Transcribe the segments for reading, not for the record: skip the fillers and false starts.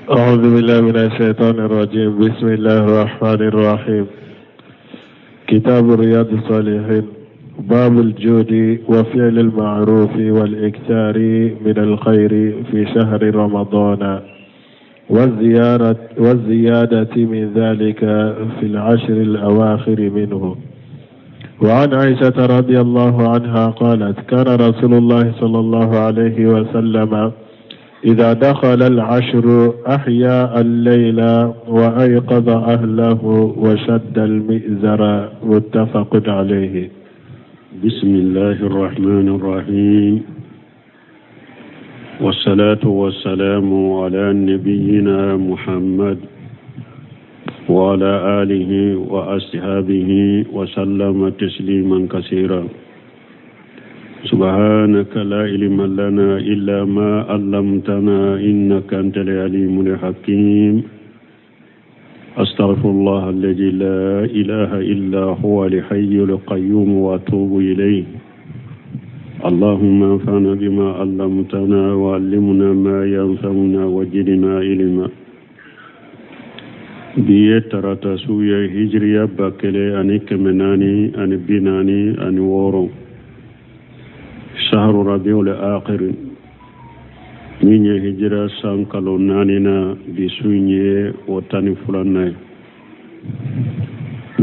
أعوذ بالله من الشيطان الرجيم بسم الله الرحمن الرحيم كتاب رياض الصالحين باب الجود وفعل المعروف والإكثار من الخير في شهر رمضان والزيارة والزيادة من ذلك في العشر الأواخر منه وعن عائشة رضي الله عنها قالت كان رسول الله صلى الله عليه وسلم إذا دخل العشر أحيا الليل وأيقظ أهله وشد المئزر متفق عليه بسم الله الرحمن الرحيم والصلاة والسلام على نبينا محمد وعلى آله وأصحابه وسلم تسليما كثيرا سبحانك لا علم لنا إلا ما علمتنا إنك أنت العليم الحكيم أستغفر الله الذي لا إله إلا هو الحي القيوم وأتوب إليه اللهم انفعنا بما علمتنا وعلمنا ما ينفعنا وزدنا علما bi ye tarata su ye hijiriya 1446 sahru rabiul akhir min ye hijira san kalo naaninan bi su in ye o 12nan ye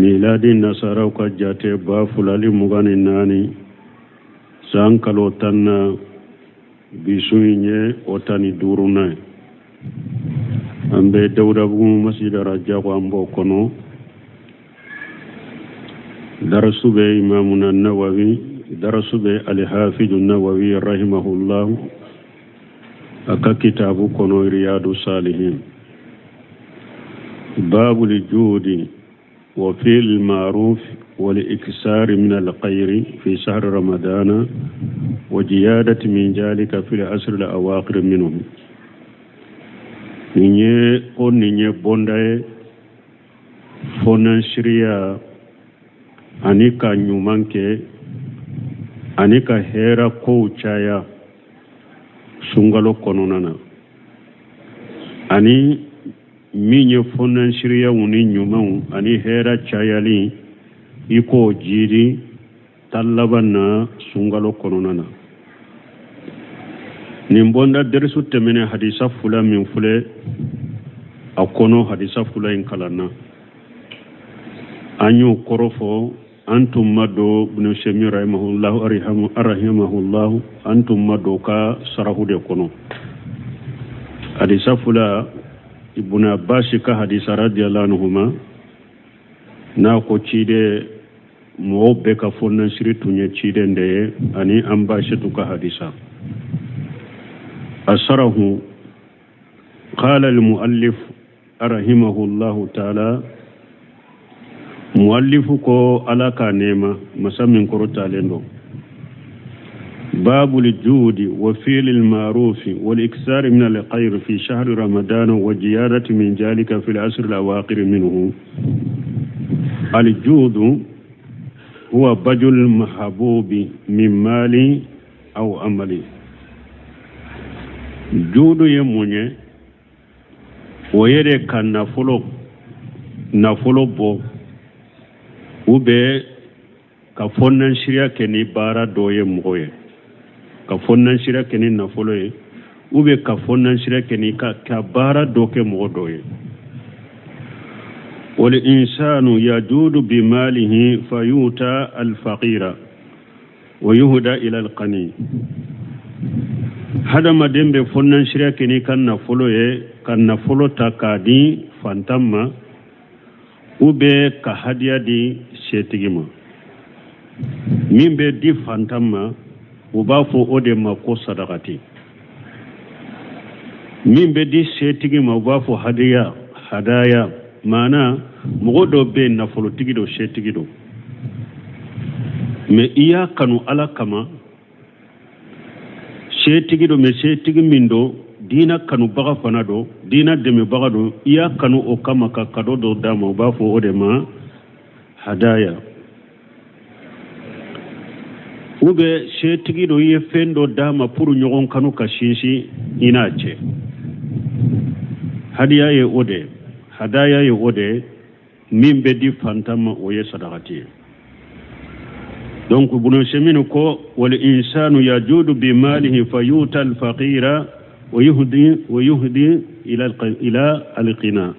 miladi nasaraw ka jate 2024 san kalo 10nan bi su in ye o 15nan ye an bɛ dawudabugu masjid rajabu an b'o kɔnɔ darasu bɛ imamuna nawawi darasu bɛ alihafidu nawawi rahimahullah a ka kitabu kɔnɔ riyadu salihin babul judi wa fil ma'ruf wal iksar min al khayr fi shahr ramadana wa ziyadati min zalika fil ashr al awakhir minhu nin ye ko nin ye bonda ye fɔnansiriya ani ka ɲuman kɛ ani ka hɛra kow caya sunkalo kɔnɔna na ani min ye fɔnansiriyaw ni ɲumanw ani hɛra cayali i k'o jiidi tan laban na sunkalo kɔnɔna na nin bonda derisu tɛmɛnen hadisa fula min filɛ a kɔnɔ hadisa fula in kalanna an y'o kɔrɔ fɔ an tun ma don ibn usaymin rahimahullahu an tun ma don ka sarahu de kɔnɔ hadisa fula ibn abbas ka hadisa radiyallahu anhuma n'a ko ciden mɔgɔw bɛɛ ka fɔnansiri tun ye ciden de ye ani an ba asetu ka hadisa a sarahu qala al muallif rahimahullahu taala muallifu ko ala k'a nɛɛma masa min kɔrɔtalen don babul judi wa fi'lil ma'rufi wal iksari min al khayr fi shahri ramadan wa ziyadati min zalika fil asr al awaqir minhu al judu huwa bajul mahbubi min mali aw amali judu ye mun ye o ye de ka nafolo nafolo bɔ ou bien ka fɔnansiriya kɛ ni baara dɔ ye mɔgɔ ye ka fɔnansiriya kɛ ni nafolo ye ou bien ka fɔnansiriya kɛ ni ka ka baara dɔ kɛ mɔgɔ dɔ ye wal insanu yajudu bi malihi fayuta alfaqira wa yuhda ila alqani hadamaden bɛ fɔnansiriya kɛ n'i ka nafolo ye ka nafolo ta k'a di fantan ma ou bien ka hadiya di setigi ma min bɛ di fantan ma u b'a fɔ o de ma ko sadakati min bɛ di setigi ma u b'a fɔ hadiya hadaya maana mɔgɔ dɔ bɛ yen nafolotigi don setigi don mais i y'a kanu ala kama setigi don mais setigi min don diina kanubaga fana don diina dɛmɛbaga don i y'a kanu o kama ka kado dɔ d'a ma u b'a fɔ o de ma hadaya ou bien setigi don i ye fɛn dɔ d'a ma pour ɲɔgɔn kanu ka sinsin i n'a cɛ. Hadiya ye o de ye, hadaya ye o de ye, min bɛ di fantan ma, o ye sadakati ye. Donc Ibn Usaymin ko wal insanu yajudu bi malihi fayuta al faqira wa yuhdi wa yuhdi ila ila alqina.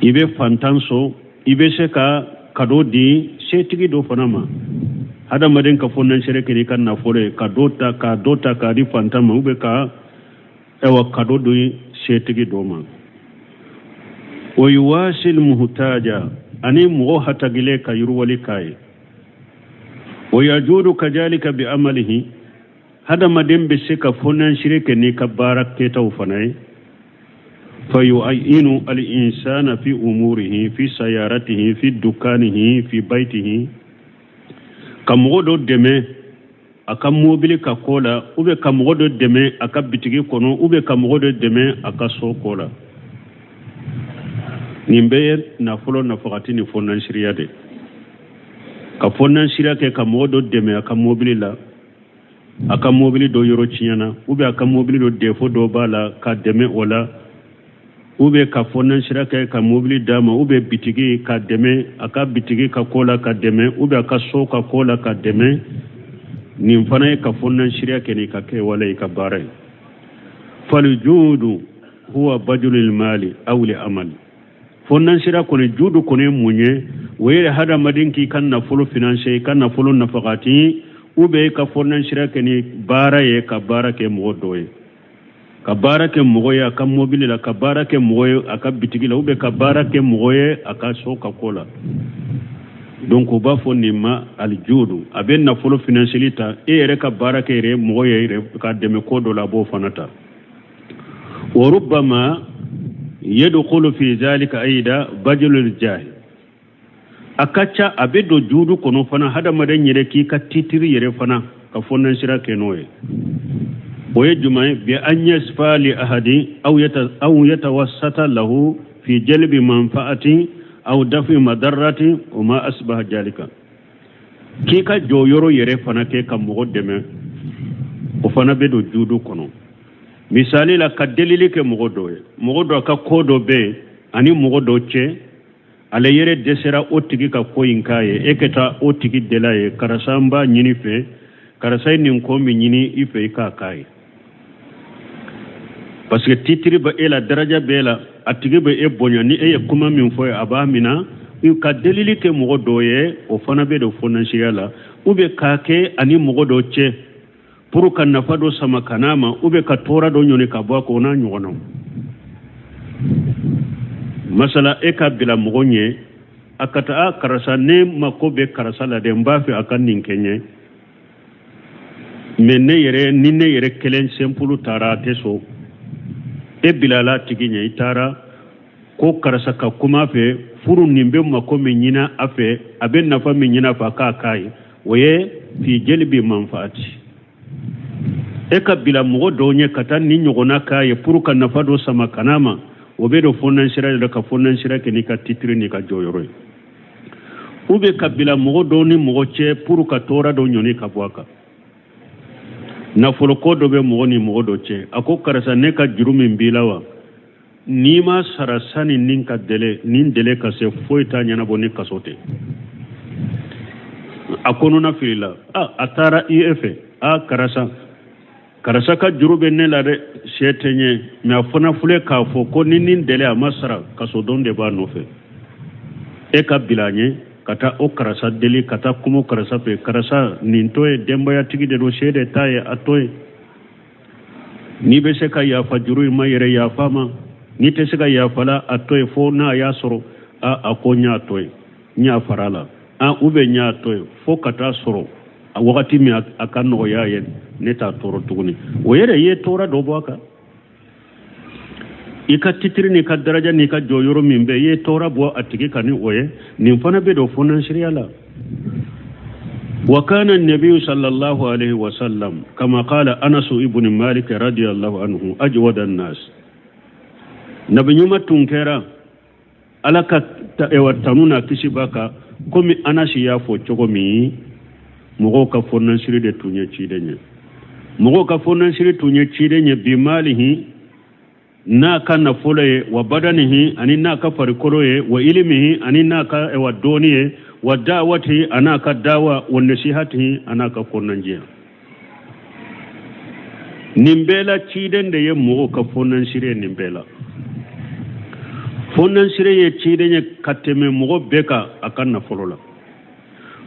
I bɛ fantan sɔn, i bɛ se ka kado di setigi dɔ fana ma. Hadamaden ka fɔnansere kɛ n'i ka nafolo ye, ka dɔ ta ka dɔ ta k'a di fantan ma, ou bien ka ayiwa kado di setigi dɔ ma. Wa yuwasil muhtaja, ani mɔgɔ hatagilen ka yiriwali k'a ye. Wa yajudu kajalika bi amalihi, hadamaden bɛ se ka fɔnansire kɛ n'i ka baara kɛtaw fana ye. Fa yu'ayinu al insana fi umurihi, fi sayaratihi, fi dukanihi, fi baitihi, ka mɔgɔ dɔ dɛmɛ a ka mobili ka ko la, ou bien ka mɔgɔ dɔ dɛmɛ a ka bitigi kɔnɔ, ou bien ka mɔgɔ dɔ dɛmɛ a ka so ko la. Nin bɛɛ ye nafolo nafagati ni fɔnansiriya de. Ka fɔnansiriya kɛ ka mɔgɔ dɔ dɛmɛ a ka mobili la, a ka mobili dɔ yɔrɔ tiɲɛna, ou bien a ka mobili dɔ défaut dɔ b'a la, ka dɛmɛ o la, ou bien ka fɔnansira kɛ ka mobili d'a ma, ou bien bitigi ka dɛmɛ a ka bitigi ka ko la ka dɛmɛ, ou bien a ka so ka ko la ka dɛmɛ. Nin fana ye ka fɔnansiriya kɛ n'i ka kɛwale, i ka baara ye. Faljudu huwa bajulul mali aw li amali. Fɔnansira kɔni, judu kɔni ye mun ye? O ye hadamaden k'i ka nafolo financer, i ka nafolo nafagati, ou bien i ka fɔnansira kɛ ni baara ye, ka baara kɛ mɔgɔ dɔ ye, ka baara kɛ mɔgɔ ye a ka mobili la, ka baara kɛ mɔgɔ ye a ka bitigi la, ou bien ka baara kɛ mɔgɔ ye a ka so ka ko la. Donc u b'a fɔ nin ma alijudu. A bɛ nafolo financeli ta, e yɛrɛ ka baara kɛ yɛrɛ mɔgɔ ye yɛrɛ ka dɛmɛ ko dɔ la, a b'o fana ta. Wa rubbama yadkhulu fi zalika aida bajlul jahi, a ka ca a bɛ don judu kɔnɔ fana, hadamaden yɛrɛ k'i ka titiri yɛrɛ fana ka fɔnansira kɛ n'o ye. O ye jumɛn ye? Bi an yasfa li ahadi aw yata aw yatawassata lahu fi jalbi manfa'ati aw dafi madarrati wa ma asbaha jalika. K'i ka jɔyɔrɔ yɛrɛ fana kɛ ka mɔgɔ dɛmɛ, o fana bɛ don judu kɔnɔ. Misali la, ka delili kɛ mɔgɔ dɔ ye, mɔgɔ dɔ ka ko dɔ bɛ yen ani mɔgɔ dɔ cɛ, ale yɛrɛ dɛsɛra o tigi ka ko in k'a ye, e ka taa o tigi dela ye: karisa, n b'a ɲini fɛ, karisa ye nin ko min ɲini i fɛ, i k'a k'a ye. Parce que titiri bɛ e la, daraja bɛ e la, a tigi bɛ e bonya, ni e ye kuma min fɔ ye, a b'a mina. Ka delili kɛ mɔgɔ dɔ ye, o fana bɛ don fɔnasiya la. Ou bien k'a kɛ ani mɔgɔ dɔ cɛ pour ka nafa dɔ sama ka n'a ma, ou bien ka tɔɔrɔ dɔ ɲɔni ka bɔ a kan, o n'a ɲɔgɔnnaw. Masala, e ka bila mɔgɔ ɲɛ a ka taa: a karisa, ne mako bɛ karisa la dɛ, n b'a fɛ a ka nin kɛ n ye, mais ne yɛrɛ ni ne yɛrɛ kelen simple taara, a tɛ sɔn. E bilala a tigi ɲɛ, i taara ko karisa ka kuma fɛ, furu nin bɛ mako min ɲini a fɛ, a bɛ nafa min ɲini a fɛ, a k'a k'a ye. O ye fi jelibi manfaati. E ka bila mɔgɔ dɔw ɲɛ ka taa nin ɲɔgɔnna k'a ye pour ka nafa dɔ sama ka n'a ma, o bɛ don fɔnansira de la, ka fɔnansira kɛ n'i ka titiri n'i ka jɔyɔrɔ ye. Ou bien ka bila mɔgɔ dɔw ni mɔgɔ cɛ pour ka tɔɔrɔ dɔ ɲɔni ka bɔ a kan. Nafolo ko dɔ bɛ mɔgɔ ni mɔgɔ dɔ cɛ, a ko karisa, ne ka juru min b'i la wa, n'i ma sara sani nin ka délai, nin délai ka se, foyi t'a ɲɛnabɔ ni kaso tɛ. A kɔnɔna filila, a a taara i e fɛ: a karisa, karisa ka juru bɛ ne la dɛ, sɛ tɛ n ye, mais a fana filɛ k'a fɔ ko ni nin délai a ma sara, kaso don de b'a nɔfɛ. E ka bila a ɲɛ ka taa o karisa deli, ka taa kuma karisa fɛ: karisa, nin to ye, denbayatigi de don, se de t'a ye, a to ye. N'i bɛ se ka yafa juru in ma yɛrɛ, yafa ma. N'i tɛ se ka yafa la, a to ye fo n'a y'a sɔrɔ a a ko n y'a to ye, n y'a fara a la, a ou bien n y'a to ye fo ka taa sɔrɔ a wagati min a ka nɔgɔya ye, ne t'a tɔɔrɔ tuguni. O yɛrɛ i ye tɔɔrɔ dɔ bɔ a kan. I ka titiri n'i ka daraja n'i ka jɔyɔrɔ min bɛ, i ye tɔɔrɔ bɔ a tigi kan ni o ye. Nin fana bɛ don fɔnansiriya la. Wa kana النبي صلى الله عليه وسلم كما قال أنس ابن مالك رضي الله عنه أجود الناس. Nabi ɲuman tun kɛra, Ala ka ewa tanu n'a kisi b'a kan, komi Anasi y'a fɔ cogo min, mɔgɔw ka fɔnansiri de tun ye ciden ye, mɔgɔw ka fɔnansiri tun ye ciden ye bimalihi. N'a ka nafolo ye, wa badanihi, ani n'a ka farikolo ye, wa ilimihi, ani n'a ka wa dɔɔni ye, wa dawatihi, a n'a ka dawa, wa nasihatihi, a n'a ka kɔnɔnajɛya. Nin bɛɛ la, ciden de ye mɔgɔw ka fɔnansire. Nin bɛɛ la, fɔnansire ye ciden ye ka tɛmɛ mɔgɔ bɛɛ kan a ka nafolo la.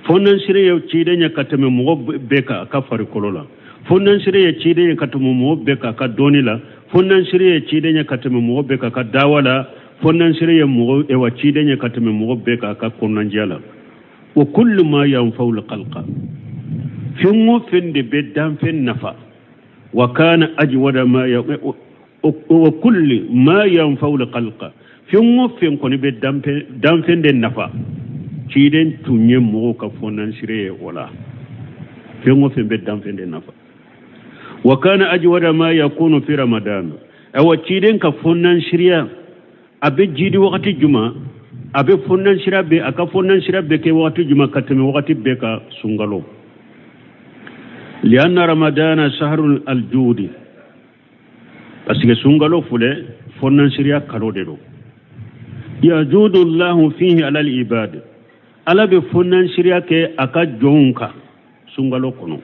Fɔnansire ye ciden ye ka tɛmɛ mɔgɔ bɛɛ kan a ka farikolo la. Fɔnansire ye ciden ye ka tɛmɛ mɔgɔ bɛɛ kan a ka dɔɔni la. Fɔnansire ye ciden ye ka tɛmɛ mɔgɔ bɛɛ kan a ka dawa la. Fɔnansire ye mɔgɔ ewa ciden ye ka tɛmɛ mɔgɔ bɛɛ kan a ka kɔnɔnajɛya la. Wa kullu ma yanfa'u al-khalqa, fɛn o fɛn de bɛ danfɛn nafa, wa kana ajwada ma ya wa kulli ma yanfa'u al-khalqa, fɛn o fɛn kɔni bɛ danfɛn de nafa, ciden tun ye mɔgɔw ka fɔnansire ye o la. Fɛn o fɛn bɛ danfɛn de nafa, wa kana ajwada ma yakunu fi Ramadan. Awa, ciden ka fɔnansiriya a bɛ jidi wagati juma, a bɛ fɔnansira bɛ a ka fɔnansira bɛ kɛ wagati juma ka tɛmɛ wagati bɛɛ kan? Sunkalo. Lianna Ramadana sahrul aljudi, parce que sunkalo filɛ, fɔnansiriya kalo de don. Yajudu llahu fihi ala al-ibad, Ala bɛ fɔnansiriya kɛ a ka jɔnw kan sunkalo kɔnɔ.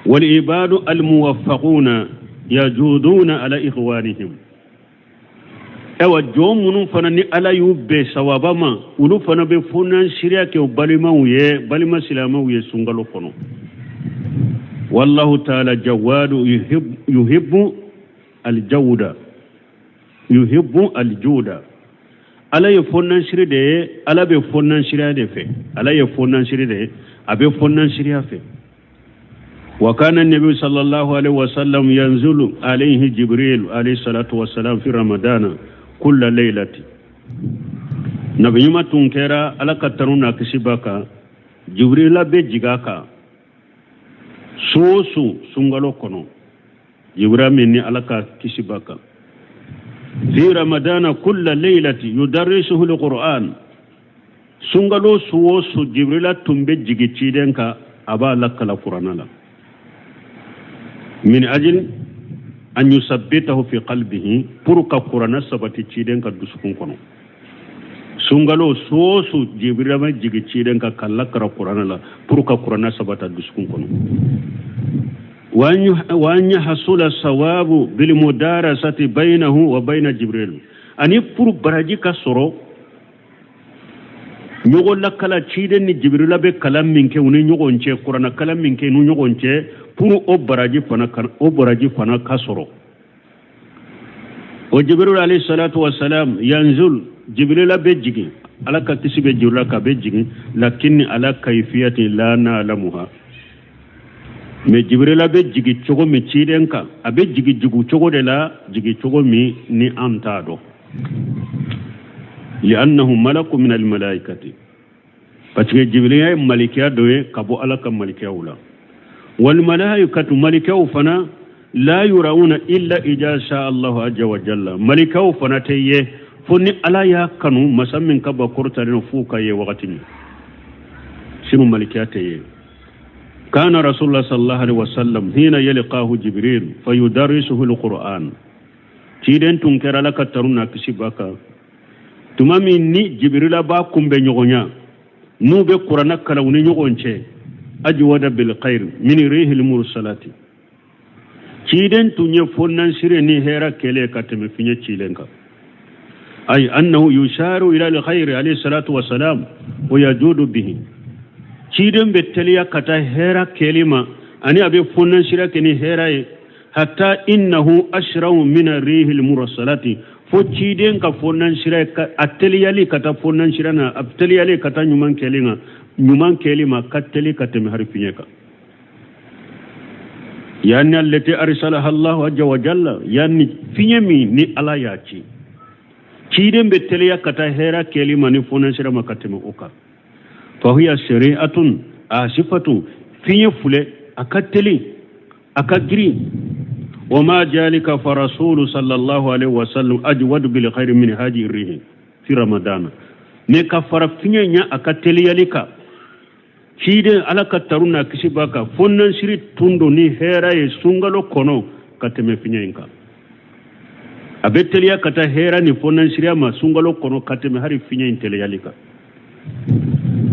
Wal ibadu almuwaffaquna yajuduna ala ikhwanihim. Ayiwa, jɔn minnu fana ni Ala y'u bɛn sawaba ma, olu fana bɛ fɔnansiriya kɛ u balimaw ye, balima silamɛw ye, sunkalo kɔnɔ. Wallahu taala jawadu yuhibbu aljawda, yuhibbu aljuda. Ala ye fɔnansiri de ye, Ala bɛ fɔnansiriya de fɛ. Ala ye fɔnansiri de ye, a bɛ fɔnansiriya fɛ. Wa kana nabi sallallahu alaihi wasallam yanzulu alayhi Jibril alayhi salatu wasalam fi Ramadana kulla laylati. Nabi ɲuman tun kɛra, Ala ka tanu n'a kisi b'a kan, Jibrila bɛ jigin a kan su o su sunkalo kɔnɔ. Jibrila min ni Ala ka kisi b'a kan, fi Ramadana kulla laylati yudarrisuhu alquran. Sunkalo su o su, Jibrila tun bɛ jigin ciden kan, a b'a lakala Kurana la, min ajil an yusabbitahu fi qalbihi, pour ka Kurana sabati ciden ka dusukun kɔnɔ. Sunkalo su o su, Jibrila bɛ jigin ciden kan ka lakara Kurana la pour ka Kurana sabata dusukun kɔnɔ. Wa an yahsula sawabu bil mudarasati baynahu wa bayna Jibril, ani pour baraji ka sɔrɔ ɲɔgɔn lakala, ciden ni Jibirila bɛ kalan min kɛ u ni ɲɔgɔn cɛ, Kuranna kalan min kɛ u ni ɲɔgɔn cɛ, pour o baraji fana ka sɔrɔ. O Jibril alayhi salatu wasalam yanzul, Jibrila bɛ jigin, Ala ka kisi bɛ Jibrila ka bɛ jigin, lakin ala kayfiyati la na'lamuha. Mais Jibrila bɛ jigin cogo min ciden kan, a bɛ jigin jigin cogo de la, jigin cogo min ni an t'a dɔn. Li'annahu malaku min almalaikati, parce que Jibrila ye malikiya dɔ ye ka bɔ Ala ka malikiyaw la. Wal malaikatu, malikaw fana, la yurawuna illa ija sha Allahu azza wa jalla. Malikaw fana tɛ ye fo ni Ala y'a kanu, masa min ka ba kɔrɔtalen f'u ka ye wagati min, sinu malikiya tɛ ye. Kana Rasulullah sallallahu alaihi wasallam hina yalqahu Jibril fayudarrisuhu alquran. Ciden tun kɛra, Ala ka tanu n'a kisi b'a kan, tuma min ni Jibirila b'a kunbɛn ɲɔgɔnya, n'u bɛ Kuranna kalan u ni ɲɔgɔn cɛ, ajwada bil khair min rihil mursalati, ciden tun ye fɔnansire ni hɛrɛ kɛlɛ ka tɛmɛ fiɲɛ cilen kan. Ay annahu yusharu ila alkhair alayhi salatu wasalam wa yajudu bihi. Ciden bɛ teliya ka taa hɛrɛ kɛli ma, ani a bɛ fɔnansira kɛ ni hɛrɛ ye, hatta innahu ashrau min rihil mursalati, fo ciden ka fɔnansira a teliyali ka taa fɔnansira na, a teliyali ka taa ɲuman kɛli ma, ɲuman kɛli ma ka teli ka tɛmɛ hari fiɲɛ kan. Yani allati arsalaha Allahu azza wa jalla, yani fiɲɛ min ni Ala y'a ci, ciden bɛ teliya ka taa hɛrɛ kɛli ma ni fɔnansira ma ka tɛmɛ o kan. Fahiya shari'atun asifatun, fiɲɛ filɛ, a ka teli, a ka girin. Wa ma jalika fa rasulu sallallahu alaihi wasallam ajwadu bil khairi min haji rihi fi Ramadana. Ne ka fara fiɲɛ ɲɛ a ka teliyali kan, ciden, Ala ka taru n'a kisi b'a kan, fɔnansiri tun don ni hɛrɛ ye sunkalo kɔnɔ ka tɛmɛ fiɲɛ in kan. A bɛ teliya ka taa hɛrɛ ni fɔnansiriya ma sunkalo kɔnɔ ka tɛmɛ hali fiɲɛ in teliyali kan.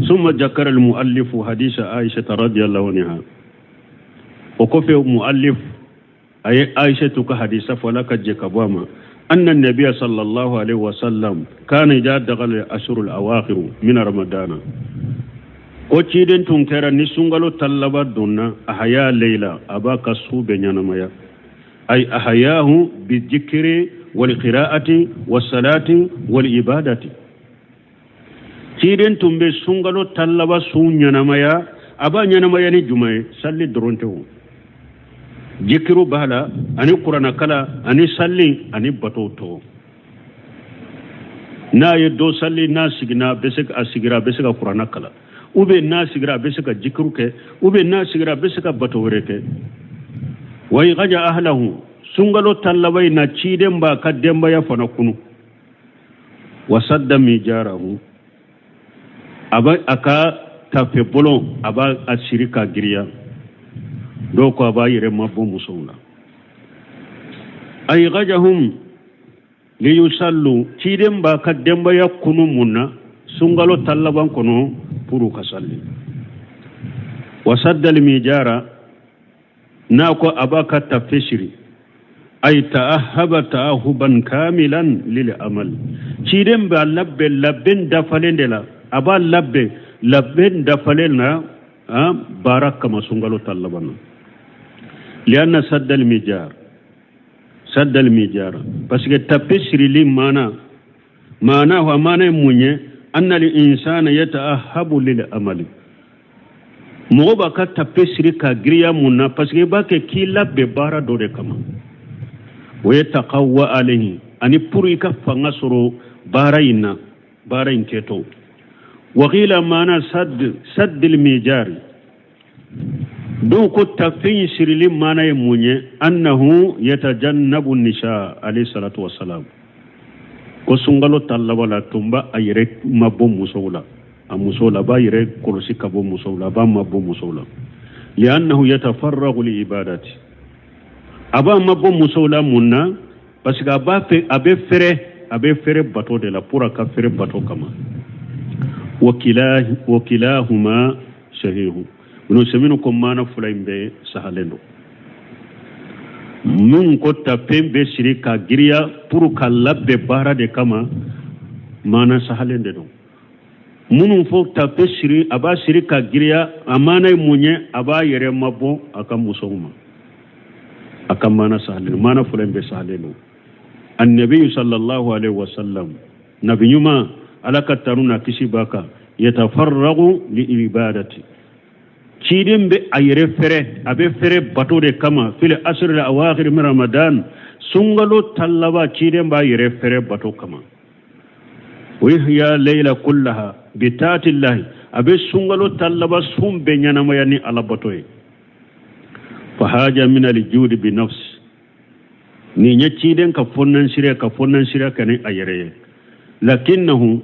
Summa jakara almuallifu hadisa Aishata radiyallahu anha. O kɔfɛ muallif a ye Aishatu ka hadisa fɔ, Ala ka jɛ ka bɔ a ma, anna nabiya sallallahu alaihi wasallam kana idha dakhala ashurul awakhir min ramadana, ko ciden tun kɛra ni sunkalo tan laban donna, ahaya leila, a b'a ka su bɛɛ ɲɛnamaya, ay ahayahu bidhikri wal qira'ati was salati wal ibadati. Ciden tun bɛ sunkalo tan laban su ɲɛnamaya. A b'a ɲɛnamaya ni jumɛn ye? Salli dɔrɔn tɛ, o jikiru b'a la, ani kuranakala, ani salli, ani bato tɔ. N'a ye dɔ salli, n'a siginna, a bɛ se a sigira, a bɛ se ka kuranna kalan, ou bien n'a sigira, a bɛ se ka jikiru kɛ, ou bien n'a sigira, a bɛ se ka bato wɛrɛ kɛ. Wa igaja ahlahu, sunkalo tan laban in na, ciden b'a ka denbaya fana kunu. Wa sadda mijarahu, a b'a a ka tafe bolon, a b'a a siri ka giriya. Dɔw ko a b'a yɛrɛ mabɔ musow la. Aygajahum liyusallu, ciden b'a ka denbaya kunu mun na sunkalo tan laban kɔnɔ? Pour ka salli. Wa saddal mijara, n'a ko a b'a ka tafe siri, ay ta'ahaba ta'ahuban kamilan lil amal, ciden b'a labɛn labɛn dafalen de la, a b'a labɛn labɛn dafalen na baara kama sunkalo tan laban na. Lianna saddal mijar, saddal mijara, parce que tape sirili maana, maana a maana ye mun ye? Anna al insana yata'ahabu lil amali, mɔgɔ b'a ka tape siri ka giriya mun na? Parce que i b'a kɛ k'i labɛn baara dɔ de kama. O ye taqawwa alayhi, ani pour i ka fanga sɔrɔ baara in na, baara in kɛtɔ. Wakila maana sadd saddil mijari, dɔw ko tafe in sirili maana ye mun ye? Annahu yatajannabu nisa alayhi salatu wassalam, ko sunkalo tan laban la, tun b'a a yɛrɛ mabɔ musow la, a musow la, a b'a yɛrɛ kɔlɔsi ka bɔ musow la, a b'a mabɔ musow la. Liannahu yatafarragu li ibadati, a b'a mabɔ musow la mun na? Parce que a b'a fɛ, a bɛ fɛrɛ, a bɛ fɛrɛ bato de la, pour a ka fɛrɛ bato kama. Wa kilahuma sahihu. Ibn Usaymin ko maana fila in bɛɛ sahalen don. Min ko tafe bɛ siri ka giriya pour ka labɛn baara de kama, maana sahalen de don. Minnu fɔ tafe siri, a b'a siri ka giriya, a maana ye mun ye? A b'a yɛrɛ mabɔ a ka musow ma, a ka maana sahalen don. Maana fila in bɛɛ sahalen don. Annabi sallallahu alaihi wasallam, nabi ɲuman, Ala ka tanu n'a kisi b'a kan, yatafarragu li ibadati, ciden bɛ a yɛrɛ fɛrɛ, a bɛ fɛrɛ bato de kama. Fil asri al awakhir min ramadan, sunkalo tan laban, ciden b'a yɛrɛ fɛrɛ bato kama. Wa yuhya layla kullaha bi taatillahi, a bɛ sunkalo tan laban sun bɛɛ ɲɛnamaya ni Ala bato ye. Fa haja min al judi bi nafs, nin ye ciden ka fɔnansiriya, ka fɔnansiriya kɛ ni a yɛrɛ ye. Lakinnahu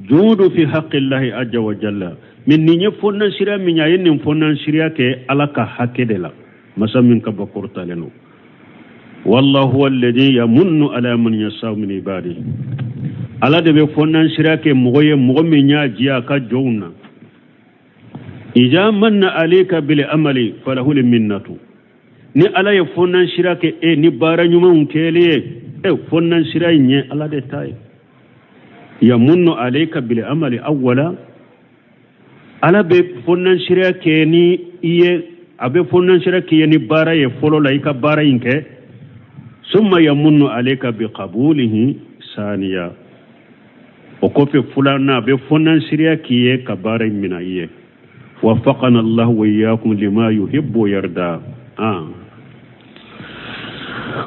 juudu fi haqqillahi azza wa jalla, mais nin ye fɔnansiriya min ye, a ye nin fɔnansiriya kɛ Ala ka hakɛ de la, masa min ka ba kɔrɔtalen don. Wallahu huwa alladhi yamunnu ala man yashau min ibadihi, Ala de bɛ fɔnansiriya kɛ mɔgɔ ye, mɔgɔ min y'a diya a ka jɔnw na. Iza manna alayka bil amali falahul minnatu, ni Ala ye fɔnansiriya kɛ e ni baara ɲumanw kɛli ye, e fɔnansiriya in ye Ala de ta ye. Yamunnu alayka bil amali awwala, Ala bɛ fɔnansiriya kɛ ni i ye, a bɛ fɔnansiriya k'i ye ni baara ye fɔlɔ la, i ka baara in kɛ. Summa yamunnu alayka bi qabulihi saniya, o kɔfɛ filanan, a bɛ fɔnansiriya k'i ye ka baara in minɛ i ye. Wafaqana Allahu wa iyyakum lima yuhibbu wa yarda.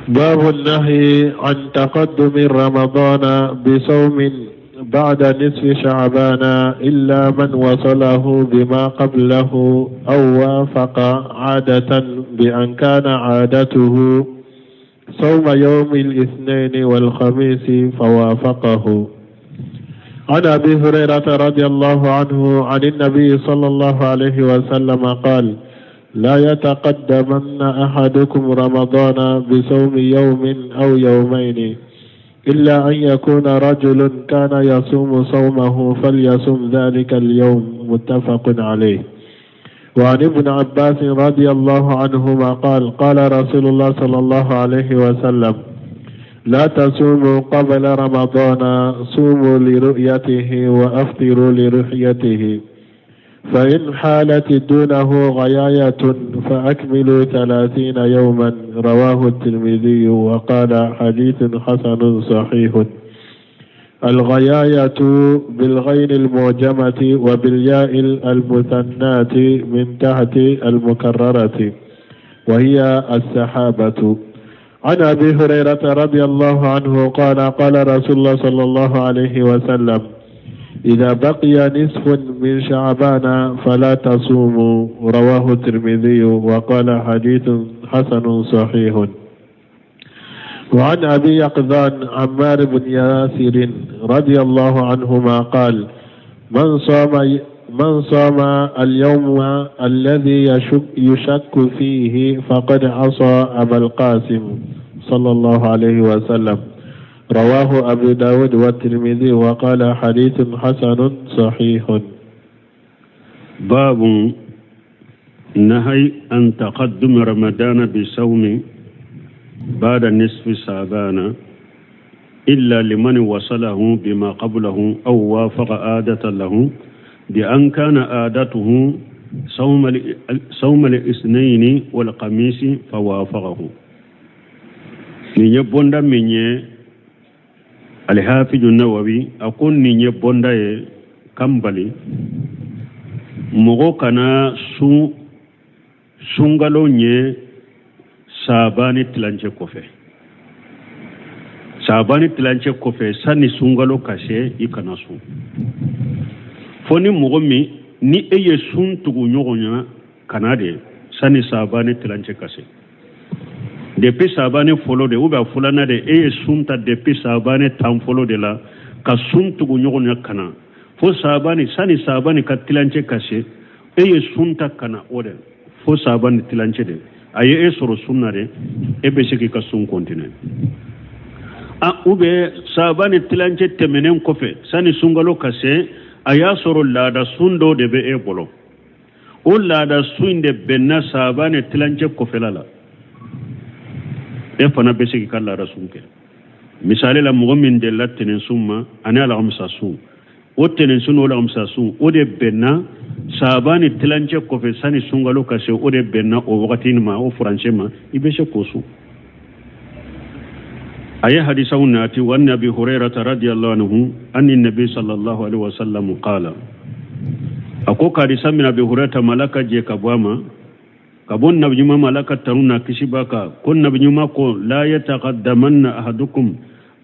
باب النهي عن تقدم رمضان بصوم بعد نصف شعبان إلا من وصله بما قبله أو وافق عادة بأن كان عادته صوم يوم الاثنين والخميس فوافقه. عن أبي هريرة رضي الله عنه عن النبي صلى الله عليه وسلم قال: لا يتقدمن أحدكم رمضان بصوم يوم أو يومين. إلا أن يكون رجل كان يصوم صومه فليصم ذلك اليوم متفق عليه وعن ابن عباس رضي الله عنهما قال قال رسول الله صلى الله عليه وسلم لا تصوموا قبل رمضان صوموا لرؤيته وأفطروا لرؤيته فإن حالت دونه غياية فأكملوا ثلاثين يوما رواه الترمذي وقال حديث حسن صحيح الغياية بالغين المعجمة وبالياء المثناة من تحت المكررة وهي السحابة عن أبي هريرة رضي الله عنه قال قال رسول الله صلى الله عليه وسلم إذا بقي نصف من شعبان فلا تصوموا رواه الترمذي وقال حديث حسن صحيح وعن أبي يقظان عمار بن ياسر رضي الله عنهما قال من صام من صام اليوم الذي يشك, يشك فيه فقد عصى أبا القاسم صلى الله عليه وسلم رواه أبو داود والترمذي وقال حديث حسن صحيح باب نهي أن تقدم رمضان بصوم بعد نصف شعبان إلا لمن وصله بما قبله أو وافق عادة له بأن كان عادته صوم صوم الاثنين والخميس فوافقه nin ye bonda min ye alihafiju nawawi a ko nin ye bonda ye kan bali mɔgɔ kana sun sunkalo ɲɛ sabani tilancɛ kɔfɛ sabani tilancɛ kɔfɛ sani sunkalo ka se i kana sun fo ni mɔgɔ min ni e ye sun tugu ɲɔgɔn na ka na de sani sabani tilancɛ ka se depuis sabani fɔlɔ de ou bien filanan de e ye sun ta depuis sabani tan fɔlɔ de la ka sun tugu ɲɔgɔn na ka na fo sabani sani sabani ka tilancɛ ka se e ye sun ta ka na o de fo sabani tilancɛ de a ye e sɔrɔ sun na de e bɛ se k'i ka sun continuer a ou bien sabani tilancɛ tɛmɛnen kɔfɛ sani sunkalo ka se a y'a sɔrɔ laada sun dɔw de bɛ e bolo o laada sun in de bɛnna sabani tilancɛ kɔfɛla la e fana bɛ se k'i ka laada sun kɛ misali la mɔgɔ min delila tɛnɛnsun ma ani alamisa sun o tɛnɛnsun n'o alamisa sun o de bɛnna sabani tilancɛ kɔfɛ sani sunkalo ka se o de bɛnna o wagati ma o furancɛ ma i bɛ se k'o sun a ye hadisaw nati wa an abi hurairata radiyallahu anhu anni nabi sallallahu alaihi wasallam qala a ko ka hadisa mina abi hurairata ma ala ka jɛ ka bɔ a ma ka bɔ nabi ɲuman ma ala ka tanu n'a kisi b'a kan ko nabi ɲuman ko la yataqaddamanna ahadukum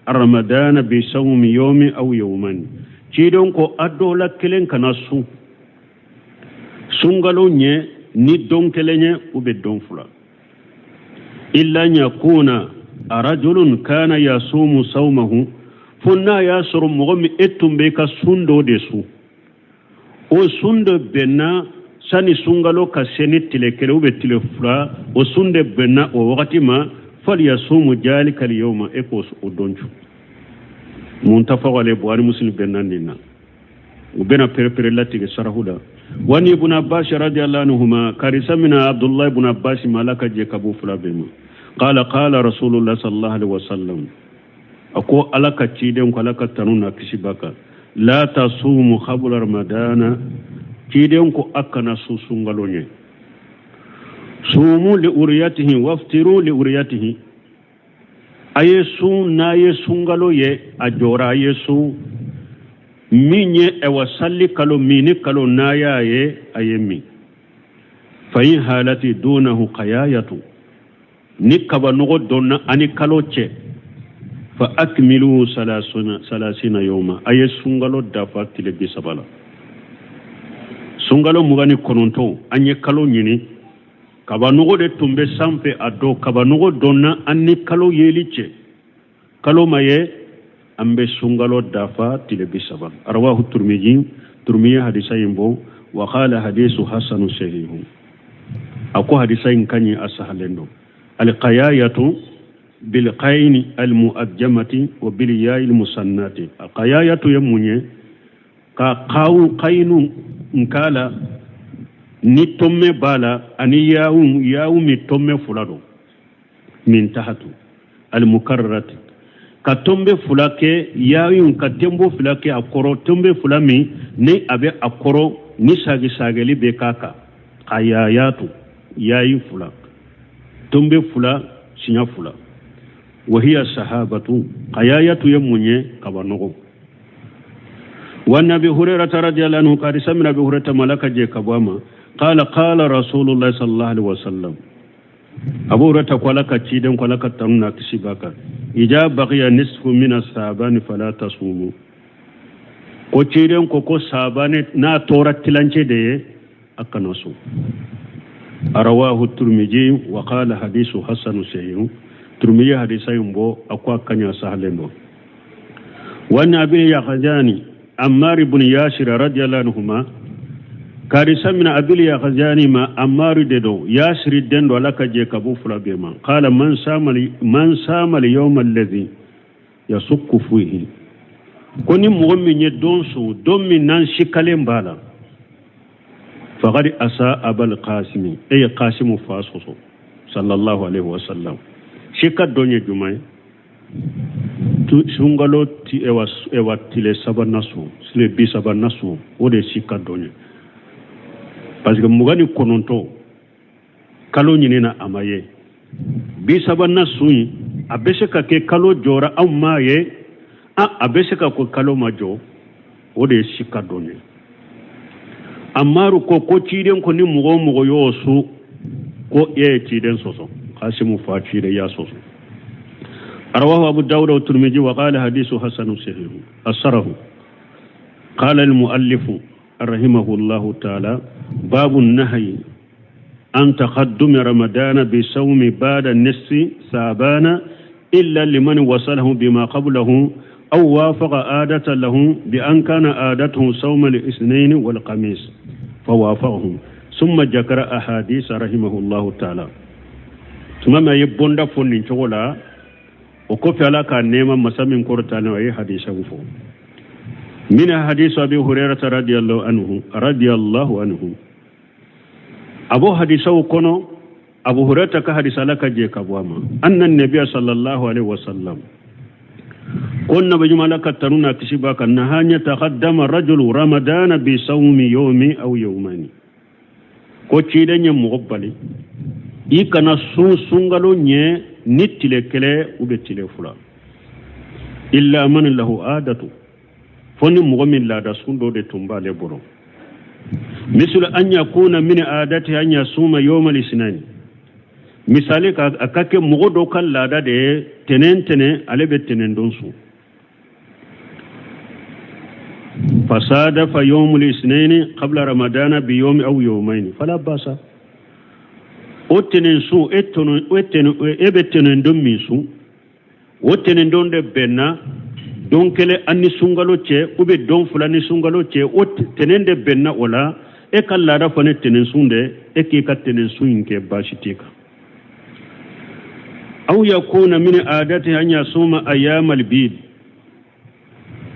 ramadana bi sawmi yawmi aw yawman cidenw ko a dɔw la kelen kana sun sunkalo ɲɛ ni don kelen ye u bɛ don fila illa an yakuna rajulun kana yasumu sawmahu fo n'a y'a sɔrɔ mɔgɔ min e tun bɛ i ka sun dɔ de sun o sun de bɛnna sani sunkalo ka se ni tile kelen ou bien tile fila o sun de bɛnna o wagati ma falyasumu jalika alyawma e k'o o don cun muttafaq alayhi buhari muslim bɛnna nin na u bɛna perepere latigɛ sarahu la wa an ibn abbas radiyallahu anhuma karisa mina abdullahi ibn abbas ma ala ka jɛ ka b'u fila bɛɛ ma qala qala rasulullah sallallahu alaihi wasallam a ko ala ka ciden ko ala ka tanu n'a kisi b'a kan la tasumu qabla ramadana ciden ko a kana sun sunkalo ɲɛ sumu li uriyatihi waftiru li uriyatihi a ye sun n'a ye sunkalo ye a jɔra a ye sun min ye ɛwa sali kalo minni kalo n'a y'a ye a ye min fa in halati dunahu qayayatu ni kabanɔgɔ donna ani kalo cɛ fa akmilu salasina yawma a ye sunkalo dafa tile 30 la sunkalo 29 an ye kalo ɲini kabanɔgɔ de tun bɛ sanfɛ a don kabanɔgɔ donna an ni kalo yeli cɛ kalo ma ye an bɛ sunkalo dafa tile 30 rawahu turmiji turmi ye hadisa in bɔ wa qala hadisu hasanu sahihu a ko hadisa in ka ɲi a sahalen don alqayayatu Bilqayni almuajjamati wa bilyai almusannati. Qayayatu ye mun ye? Ka kawu kayinu nk'a la ni tɔmmɛ b'a la, ani yawu, yawu min tɔmmɛ fula don, min tahatu almukarrarati, ka tɔnbɛ fula kɛ yawu, ka tɛnbo fila kɛ a kɔrɔ, tɔnbɛ fila min ni a bɛ a kɔrɔ ni sagi sageli bɛ k'a kan. Qayayatu, yayi fula, tɔnbɛ fula, siɲɛ fula. Wahiya sahabatu. Qayayatu ye mun ye? Kabanɔgɔ. Wa nabi Hurairata radiyallahu anhu, ka samina Abi Hurairata malaka je ka bɔ a ma, qala qala Rasulullah sallallahu alaihi wasallam. Abu Hurairata ko Ala ka ciden ko, Ala ka tanu n'a kisi b'a kan, ija baqiya nisfu min asabani fala tasumu. Ko ciden ko Sabani n'a tora tilancɛ de ye, a kana sun. Rawahu Turmiji wa qala hadisu hasanu sahih. Turmiji hadisa in bɔ, a ko a kaɲa sahalen don. Wa Abi Yakhzani Ammar ibn Yasir radiyallahu anhuma, karisa mina Abil Yakhzani ma, Ammar de don, Yasir den do, Ala ka jɛ ka bɔ fila bɛɛ ma, qala man sama man sama al-yawma alladhi yasukku fihi. Ko ni mɔgɔ min ye don sun, don min n'an sikalen b'a la, faqad asa Abal Qasimi, e ye Qasimu fa sɔsɔ sallallahu alaihi wasallam. Sika don ye jumɛn ye? Sunkalo ti ewa tile sabanan sun, tile 30nan sun, o de ye sika don ye, parce que 29 kalo ɲinina, a ma ye. 30nan sun in, a bɛ se ka kɛ kalo jɔra, anw m'a ye. A bɛ se ka ko kalo ma jɔ, o de ye sika don ye. Amaru ko ciden ko ni mɔgɔ o mɔgɔ y'o su, ko e ye ciden sɔsɔ, Kasimu fa ciden y'a sɔsɔ. رواه أبو داود والترمذي وقال حديث حسن صحيح أثره. قال المؤلف رحمه الله تعالى: باب النهي عن تقدم رمضان بصوم بعد النصف شعبان إلا لمن وصله بما قبله أو وافق عادة له، بأن كان عادته صوم الاثنين والخميس فوافقهم. ثم ذكر أحاديث رحمه الله تعالى. ثم ما يبون فن شغلا o kɔfɛ, Ala ka nɛɛma masa min kɔrɔtalen, a ye hadisaw fɔ. Min hadisu Abi Hurairata radiyallahu anhu, radiyallahu anhu. A b'o hadisaw kɔnɔ, Abu Hurairata ka hadisa, Ala ka jɛ ka bɔ a ma, anna nabiya sallallahu alaihi wasallam, ko nabi ɲuman, Ala ka tanu n'a kisi b'a kan, naha an yataqaddama rajulu ramadana bi sawmi yawmi aw yawmani. Ko ciden ye mɔgɔ bali i kana sun sunkalo ɲɛ ni tile kelen u bɛ tile fila, illa man lahu adatu, fo ni mɔgɔ min laada sun dɔ de tun b'ale bolo, misal an yakuna min adati an yasuma yawma al-isnani. Misali ka a ka kɛ mɔgɔ dɔ ka laada de ye, tɛnɛn tɛnɛn ale bɛ tɛnɛn don sun, fasadafa yawm al-isnaini qabla ramadana bi yawmi aw yawmayn fala basa. O tɛnɛn sun, e tɔnɔ e tɛnɛn, e bɛ tɛnɛn don min sun, o tɛnɛn don de bɛnna don kelen an ni sunkalo cɛ, ou bien don fila ni sunkalo cɛ, o tɛnɛn de bɛnna o la. E ka laada fana tɛnɛn sun de, e k'i ka tɛnɛn sun in kɛ, baasi t'i kan. Aw yakuna min adati an yasuma ayyamal bid,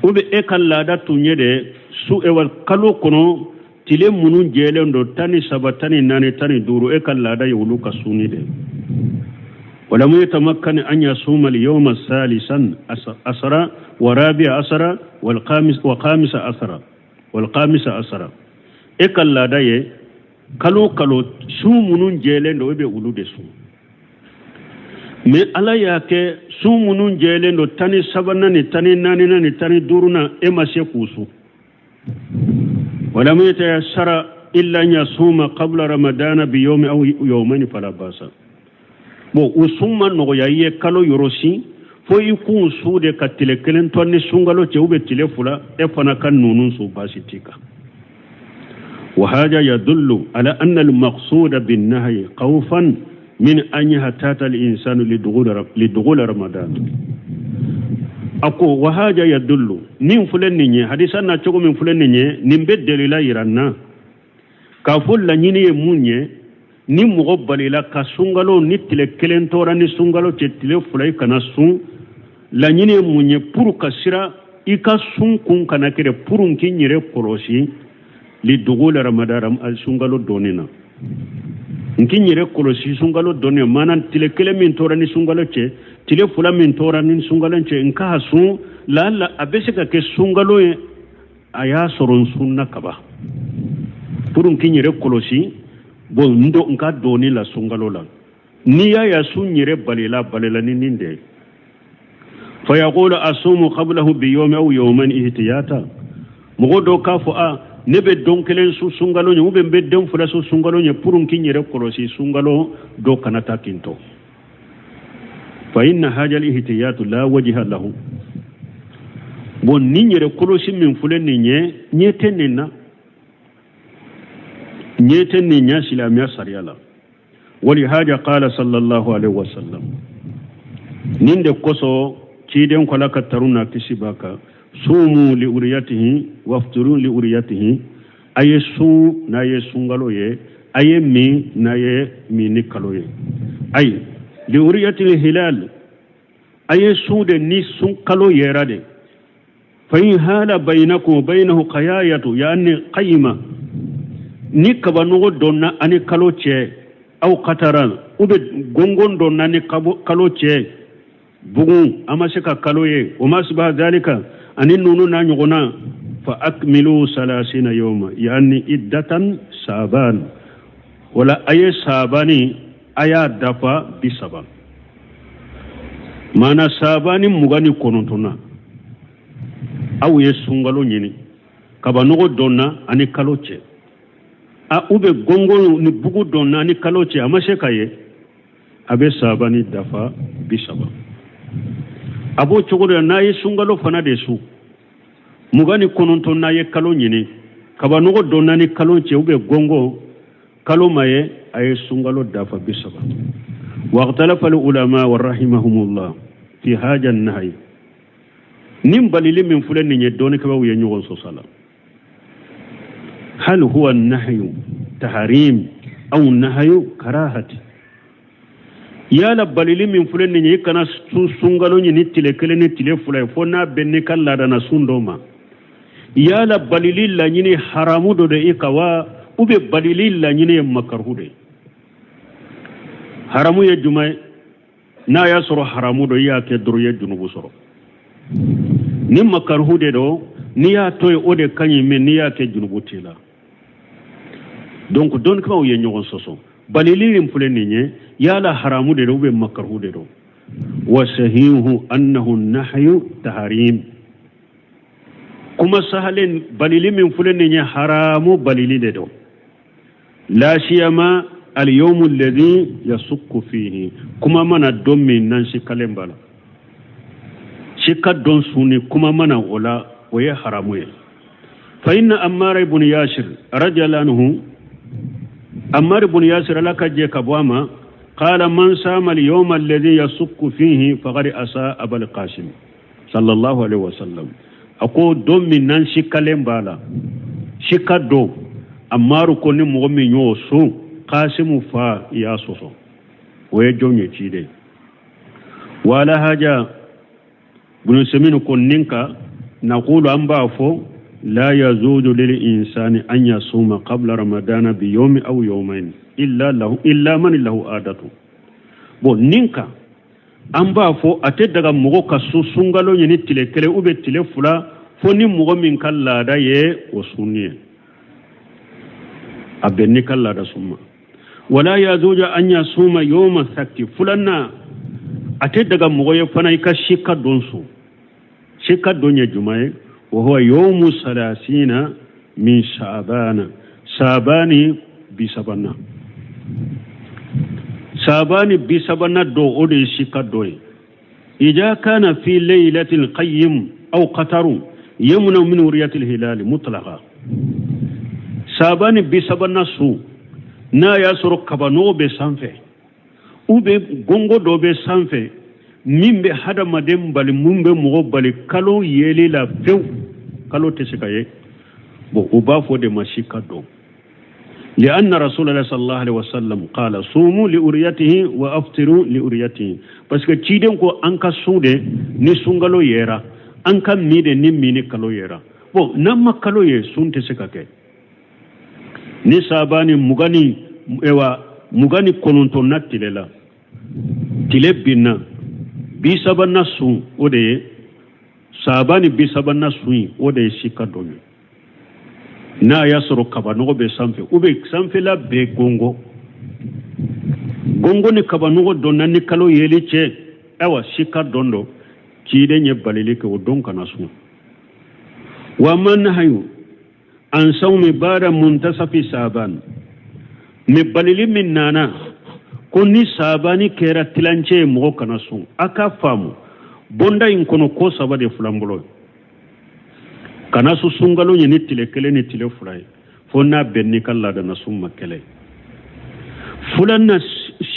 ou bien e ka laada tun ye de su ewa kalo kɔnɔ tile minnu jɛlen don, 13, 14, 15, e ka laada ye olu ka sunni de. ولم يتمكن أن يصوم اليوم الثالث عشر ورابع عشر والخامس وخامس عشر والخامس عشر. E ka laada ye kalo kalo su minnu jɛlen don, e bɛ olu de sun, mais Ala y'a kɛ su minnu jɛlen don, 13nan ni 14nan ni 15nan, e ma se k'u sun. ولم يتيسر إلا أن يصوم قبل رمضان بيوم أو يومين فلا بأس. Bon, o sun ma nɔgɔya i ye kalo yɔrɔ si, fo i k'u su de ka tile kelen to ni sunkalo cɛ, u bɛ tile fila, e fana ka ninnu su, baasi t'i kan. وهذا يدل على أن المقصود بالنهي خوفا من أن يحتاط الإنسان لدخول رمضان. A ko وهذا يدل, nin filɛ nin ye, hadisa na cogo min filɛ nin ye, nin bɛ delila yira n na k'a fɔ laɲini ye mun ye. Ni mɔgɔ balila ka sunkalo ni tile kelen tora ni sunkalo cɛ, tile 2, i kana sun, laɲini ye mun ye? Pour ka sira i ka sun kun kana kɛ pour k'i yɛrɛ kɔlɔsi li duguli ramadan, sunkalo donni na. N k'i yɛrɛ kɔlɔsi sunkalo donni maana tile kelen min tora ni sunkalo cɛ, tile 2 min tora ni sunkalo cɛ, n k'a sun. Laala a bɛ se ka kɛ sunkalo ye a y'a sɔrɔ n sunna kaba, pour n k'i yɛrɛ kɔlɔsi. Bon, n do n ka donni la sunkalo la, n'i y'a ya sun yɛrɛ balila, balila ni nin de ye. Fayaqulu asumu qablahu biyawmi aw yawman ihtiyata. Mɔgɔ dɔw k'a fɔ: a ne bɛ don kelen sun sunkalo ɲɛ, ou bien n bɛ don 2 sun sunkalo ɲɛ, pour n k'i yɛrɛ kɔlɔsi sunkalo dɔ kana taa kin to. Fa inna hajal ihtiyatu la wajha lahu. Bon, nin yɛrɛ kɔlɔsi min filɛ nin ye, ɲɛ tɛ nin na, ɲɛ tɛ nin ɲɛ silamɛya sariya la. Walihaja qala sallallahu alaihi wasallam, nin de kosɔn ciden ko, Ala ka taru n'a kisi b'a kan: sumu li uriyatihi wafturu li uriyatihi. A ye sun n'a ye sunkalo ye, a ye min n'a ye min ni kalo ye. Ayi li uriyatihi hilal, a ye sun de ni sun kalo yɛrɛ de. Fa in hala bayinakum wa bayinahu qayayatu, yani qayima, ni kabanɔgɔ donna ani kalo cɛ, aw kataran, u bɛ gongon donna ni kalo cɛ, bugun a ma se ka kalo ye, o ma siba zalika, ani nunu n'a ɲɔgɔnna, fa akmilu salasina yawma, yani iddatan saban. Wala a ye sabani a y'a dafa 30, maana sabani 29 na aw ye sunkalo ɲini, kabanɔgɔ donna ani kalo cɛ, a u bɛ gongon ni bugu donna ani kalo cɛ, a ma se ka ye, a bɛ sabani dafa 30. A b'o cogo de la n'a ye sunkalo fana de su 29 n'a ye kalo ɲini, kabanɔgɔ donna ni kalo cɛ, u bɛ gongon, kalo ma ye, a ye sunkalo dafa 30. Waqtalafa ulama wa rahimahumullah fi haja nahyi. Nin balili min filɛ nin ye, dɔnnikɛbaaw ye ɲɔgɔn sɔsɔ la: hal huwa nahyu tahrim aw nahyu karahati? Yala balili min filɛ nin ye, i kana sun sunkalo ɲini tile kelen ni tile 2 ye, fo n'a bɛn n'i ka laadana sun dɔ ma, yala balili laɲini haramu dɔ de i ka wa, ou bien balili laɲini ye makaruhu de ye? Haramu ye jumɛn ye? N'a y'a sɔrɔ haramu dɔ, i y'a kɛ dɔrɔn i ye junubu sɔrɔ. Ni makaruhu de don, n'i y'a to yen, o de ka ɲi, mais n'i y'a kɛ, junubu t'i la. Donc dɔnnikɛbaaw ye ɲɔgɔn sɔsɔ balili min filɛ nin ye, yala haramu de don ou bien makaruhu de don? Wa sahihu annahu nahyu tahrim. Kuma sahalen, balili min filɛ nin ye, haramu balili de don, la siyama al yawmu alladhi yasukku fihi. Kuma mana don min nan sikalen b'a la, sika don sunni kuma mana o la, o ye haramu ye. Fa inna Ammar ibn Yasir radiyallahu anhu, Ammar ibn Yasir, Ala ka jɛ ka bɔ a ma, qala man sama al yawma alladhi yasukku fihi faqad asa Abal Qasim sallallahu alaihi wasallam. A ko don min nan sikalen b'a la, sika don, Ammaru ko ni mɔgɔ min y'o sun, Kasimu fa i y'a sɔsɔ. O ye jɔn ye? Ciden. Wala haja bunu seminu ko nin ka naqulu, an b'a fɔ: la yazuju lil insani an yasuma qabla ramadana bi yawmi aw yawmayn illa lahu illa man lahu adatu. Bon, nin kan an b'a fɔ a tɛ daga mɔgɔ ka sun sunkalo ɲini tile kelen ou bien tile 2, fo ni mɔgɔ min ka laada ye o sunni ye, a bɛn n'i ka laada sun ma. Wala yazuju an yasuma yawma sakti. Filanan, a tɛ daga mɔgɔ ye fana i ka sika don sun. Sika don ye jumɛn ye? Wa huwa yawmu salasina min sabana, sabani 30na, sabani 30na don, o de ye sika don ye. Ida kana fi laylatil qayyim aw qataru yamna min ru'yatil hilali mutlaqa. Sabani 30na su, n'a y'a sɔrɔ kabanɔgɔ bɛ sanfɛ ou bien gongo dɔ bɛ sanfɛ min bɛ hadamaden bali, mun bɛ mɔgɔ bali kalo yeli la fewu, kalo tɛ se ka ye. Bon, u b'a fɔ de ma sika don. لأن رسول الله صلى الله عليه وسلم قال صوموا لرؤيته وأفطروا لرؤيته. Parce que ciden ko an ka sun de ni sunkalo yera, an ka min de ni mini kalo yera. Bon, n'an ma kalo ye, sun tɛ se ka kɛ. Ni sabani 29, ewa 29na tile la, tile binna 30na sun, o de ye sabani 30na sun ye, o de ye sika dɔ ye. N'a y'a sɔrɔ kabanɔgɔ bɛ sanfɛ ou bien sanfɛla bɛɛ gongo gongo ni kabanɔgɔ donna ni kalo yeli cɛ, ayiwa sika dɔn dɔ ciden ye balili kɛ o don kana sun. Wa man nahayu an sawmi bada muntasafi saban, mɛ balili min nana ko ni sabani kɛra tilancɛ ye mɔgɔ kana sun. A ka faamu bonda in kɔnɔ ko saba de filan bolo. Kana sun sunkalo ɲɛ ni tile 1 ni tile 2 ye, fo n'a bɛn n'i ka laadana sun ma kɛlɛ. Filanan,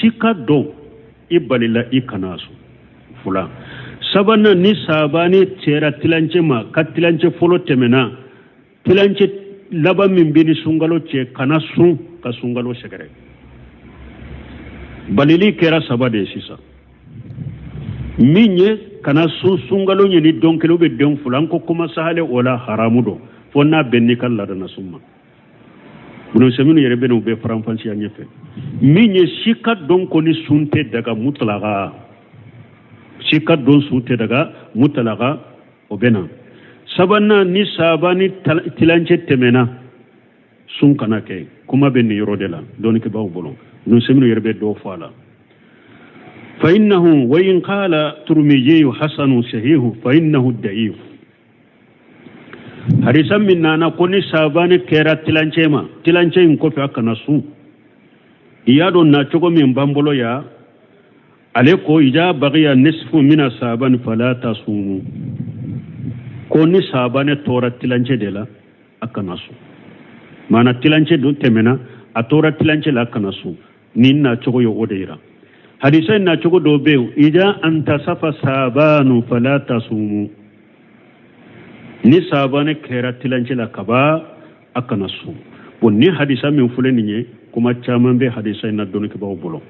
sika dɔn i balila i kana sun. Fila sabanan, ni sabani sera tilancɛ ma, ka tilancɛ fɔlɔ tɛmɛna, tilancɛ laban min bɛ ni sunkalo cɛ, kana sun ka sunkalo sɛgɛrɛ. Balili kɛra saba de ye sisan. Min ye kana sun sunkalo ɲɛ ni don 1 ou bien don 2, an ko kuma sahale o la haramu don, fo n'a bɛn n'i ka laadana sun ma. Bunusɛminu yɛrɛ bɛ n'u bɛɛ faranfasiya ɲɛfɛ. Min ye sika dɔn ko ni sun tɛ daga mutalaga, sika dɔn sun tɛ daga mutalaga, o bɛ na. Sabanan, ni saba ni tilancɛ tɛmɛna, sun kana kɛ. Kuma bɛ nin yɔrɔ de la dɔnnikɛbaaw bolo. Bunusɛminu yɛrɛ bɛ dɔw fɔ a la. فإنه وإن قال ترمذي حسن صحيح فإنه ضعيف. Hadisa min nana ko ni sabani kɛra tilancɛ ma, tilancɛ in kɔfɛ a kana sun, i y'a dɔn na cogo min b'an bolo ya, ale ko ija bagiya nisfu mina sabani fala tasumu, ko ni sabani tora tilancɛ de la a kana sun. Maana tilancɛ dun tɛmɛna, a tora tilancɛ la, a kana sun. Nin na cogo ye o de yira. Hadisa in na cogo dɔ bɛ yen, ija antasafa sabanu fala tasumu, ni sabani kɛra tilancɛ la kaba a kana sun. Bon, ni hadisa min filɛ nin ye, kuma caman bɛ hadisa in na dɔnnikɛbaaw bolo.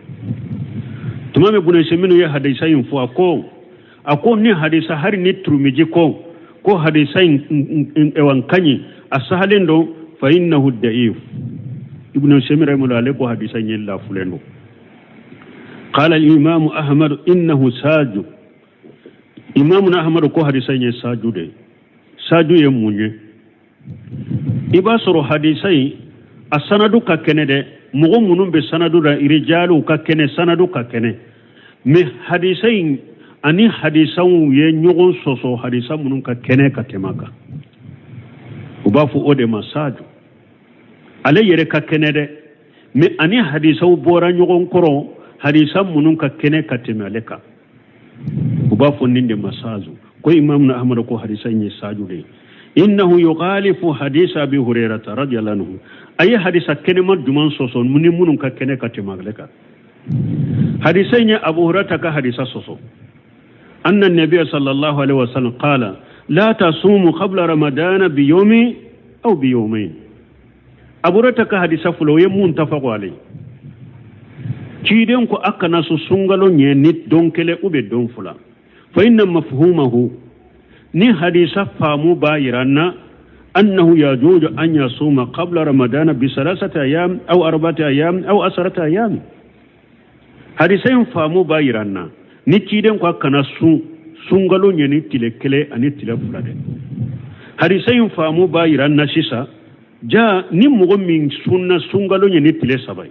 Tuma min bunɛsɛ minnu ye hadisa in fɔ, a ko ni hadisa hari ni turumiji ko hadisa in ewan kaɲi, a sahalen don, fa innahu da'if. Ibnu Usaymin rahimahullah ale ko hadisa in ye lafulen don. قال الإمام أحمد إنه ساج. إمام أحمد ko hadisa in ye saju de. Saju ye mun ye? I b'a sɔrɔ hadisa in a sanadu ka kɛnɛ dɛ, mɔgɔ minnu bɛ sanadu la, irijaluw ka kɛnɛ, sanadu ka kɛnɛ, mɛ hadisa in ani hadisaw ye ɲɔgɔn sɔsɔ, hadisa minnu ka kɛnɛ ka tɛmɛ a kan, u b'a fɔ o de ma saju. Ale yɛrɛ ka kɛnɛ dɛ, mɛ ani hadisaw bɔra ɲɔgɔn kɔrɔ, hadisa minnu ka kɛnɛ ka tɛmɛ ale kan, u b'a fɔ nin de ma saju. Ko imam na ahmadu ko hadisa in ye saju de ye. Innahu yukhalifu hadisa abi hurairata radiyallahu anhu, a ye hadisa kɛnɛma juman sɔsɔ ni minnu ka kɛnɛ ka tɛmɛ ale kan. Hadisa in ye abu hurairata ka hadisa sɔsɔ. Anna nabiya sallallahu alaihi wasallam qala la tasumu qabla ramadana biyawmi aw biyawmayn. Abu hurairata ka hadisa fɔlɔ, o ye mun tafako ale ciden ko a kana so sunkalo ɲɛ ni don 1 ou bien don 2. Fa inna mafhumahu, ni hadisa faamu b'a yira na, annahu yajuju an yasuma qabla ramadana bi salasati ayam aw arba'ati ayam aw asarati ayam. Hadisa in faamu b'a yira na ni ciden ko a kana sun sunkalo ɲɛ ni tile 1 ani tile 2 dɛ. Hadisa in faamu b'a yira na sisan ja ni mɔgɔ min sunna sunkalo ɲɛ ni tile 3 ye,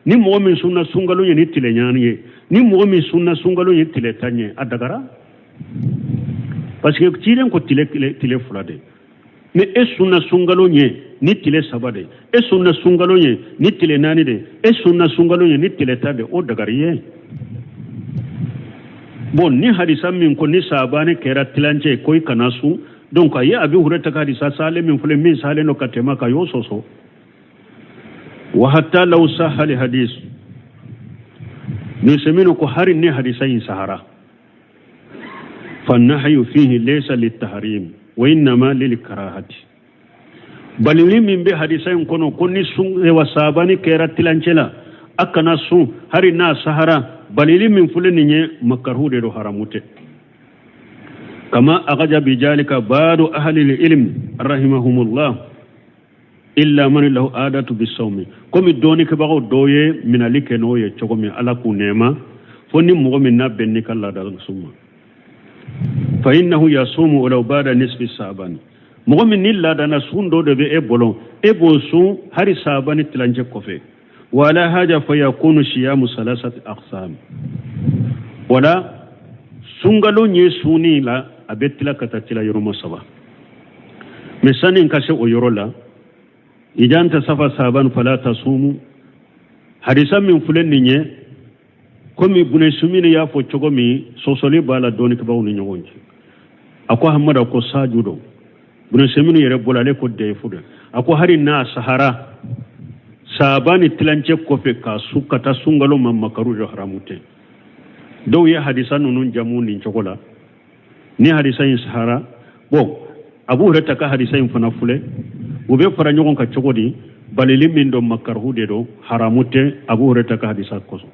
ni mɔgɔ min sunna sunkalo ɲɛ ni tile 4 ye, ni mɔgɔ min sunna sunkalo ɲɛ tile 10 ye, a dagara. Parce que ciden ko tile 1 tile 2 de, mais e sunna sunkalo ɲɛ ni tile 3 de, e sunna sunkalo ɲɛ ni tile 4 de, e sunna sunkalo ɲɛ ni tile 10 de, o dagari ye. Bon, ni hadisa min ko ni sabani kɛra tilancɛ ko i kana sun, donc a ye abi hurata ka hadisa sale min filɛ min salen don ka tɛmɛ ka y'o sɔsɔ. Wa hatta law sahha li hadis, ni seminu ko hari ni hadisa in sahara, fa nahyu fihi laysa litahrim wa innama lil karahati. Balili min bɛ hadisa in kɔnɔ ko ni sun wa saabani kɛra tilancɛ la, a kana sun hari n'a sahara, balili min filɛ nin ye, makaruhu de don, haramu tɛ. Kama akaja bijalika baadu ahli ilm rahimahumullah illa man lahu adatu bisawmi, komi dɔɔnikɛbagaw dɔw ye minali kɛ n'o ye cogo min, Ala k'u nɛɛma, fo ni mɔgɔ min n'a bɛn n'i ka laada sun ma. Fa innahu yasumu walaw bada nisfi saabani, mɔgɔ min ni laadana sun dɔ de bɛ e bolo, e b'o sun hari saabani tilancɛ kɔfɛ. Wa ala haja fa yakunu siyamu salasati aqsam, wala sunkalo ye sunni la, a bɛ tila ka taa tila yɔrɔma saba. Mɛ sani ka se o yɔrɔ la, idan intasafa saban fala tasumu, hadisa min filɛ nin ye, komi Bune Sumini y'a fɔ cogo min, sɔsɔli b'a la dɔɔnikɛbaaw ni ɲɔgɔn cɛ. A ko Hamada ko saju don, Bune Sumini yɛrɛ bolo ale ko dɛyifu don. A ko hari n'a sahara saabani tilancɛ kɔfɛ ka su ka taa sunkalo ma, makaru don, haramu tɛ. Dɔw ye hadisa ninnu jamu nin cogo la, ni hadisa in sahara, bon, Abu Hurayra ka hadisa in fana filɛ, u bɛ fara ɲɔgɔn kan cogo di? Balili min don, makaruhu de don, haramu tɛ, Abu Hurayra ka hadisa kosɔn.